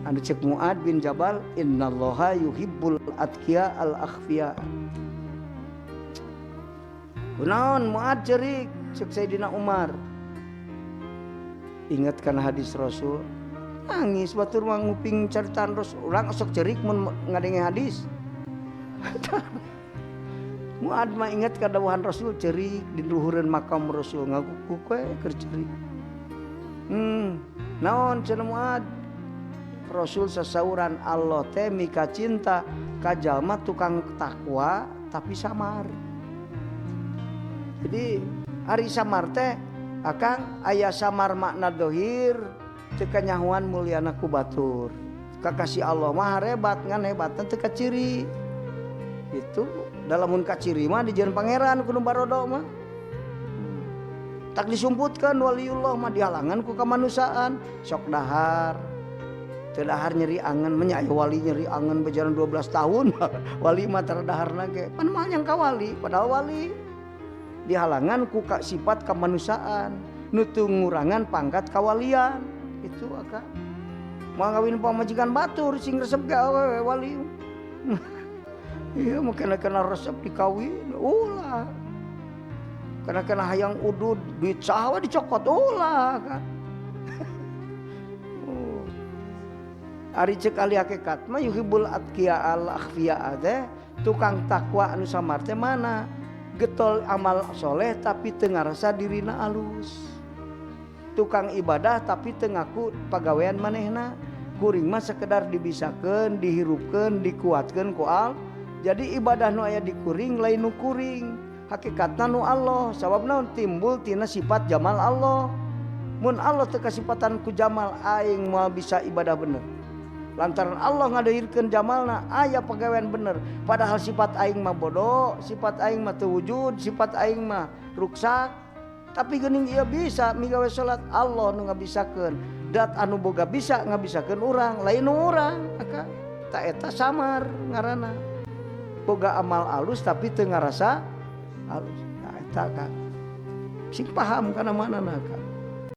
Anu cek Muad bin Jabal, innallaha yuhibbul atqiya al akhfiya. Kunaon Muad cerik? Cek Sayyidina Umar, ingat kana hadis Rasul, nangis. Batur mah nguping caritaan Rasul, urang sok cerik mun ngadenge hadis. Muad mah ingat ka dawuhan Rasul, cerik. Di luhureun makam Rasul ngaguku we keur cerik. Naon cenah Muad? Rasul sasauran Allah teh mika cinta ka jalma tukang takwa tapi samar. Jadi ari samar teh, akang, aya samar makna dohir, teu kanyahoan mulyana ku batur. Kakasih Allah mah hebat, ngan hebatna teu kaciri. Itu dalam mun kaciri mah dijieun pangeran ku nu barodo mah. Tak disumputkeun waliullah mah dihalangan ku kamanusiaan, sok dahar. Teu dahar nyeri angen, nya aya wali nyeri angen berjalan 12 tahun, wali mah tara daharna ge. Pan moal nyangka wali, padahal wali dihalangan ku sifat kemanusiaan nu teu ngurangan pangkat kawalian itu akang. Moal ngawin pamajikan batur sing resep ge awewe wali. Iya, mah kena-kena resep dikawin ulah. Kena-kena hayang udud duit saha dicokot ulah kan. Oh. Ari cek ahli hakikat mah yuhibbul atqiya al akhfiya teh tukang takwa anu samar teh mana getol amal soleh tapi teu ngarasa dirina alus. Tukang ibadah tapi teu ngaku pagawean manehna. Kuring mah sekedar dibisakeun, dihirupkeun, dikuatkeun ku al. Jadi ibadah nu aya di kuring lain nu kuring. Hakikatna nu Allah, sabab naon timbul tina sifat jamal Allah. Mun Allah teu kasipatan ku jamal, aing moal bisa ibadah bener. Lantaran Allah ngadahirkeun jamalna, aya pagawean bener. Padahal sifat aing mah bodoh, sifat aing mah teu wujud, sifat aing mah ruksak. Tapi geuning ieu bisa migawe salat, Allah nu ngabisakeun. Dat anu boga bisa ngabisakeun urang, lain nu urang. Maka ta eta samar ngaranna. Boga amal alus tapi teu ngarasa alus. Nah, eta kan. Sing paham kana mana kan.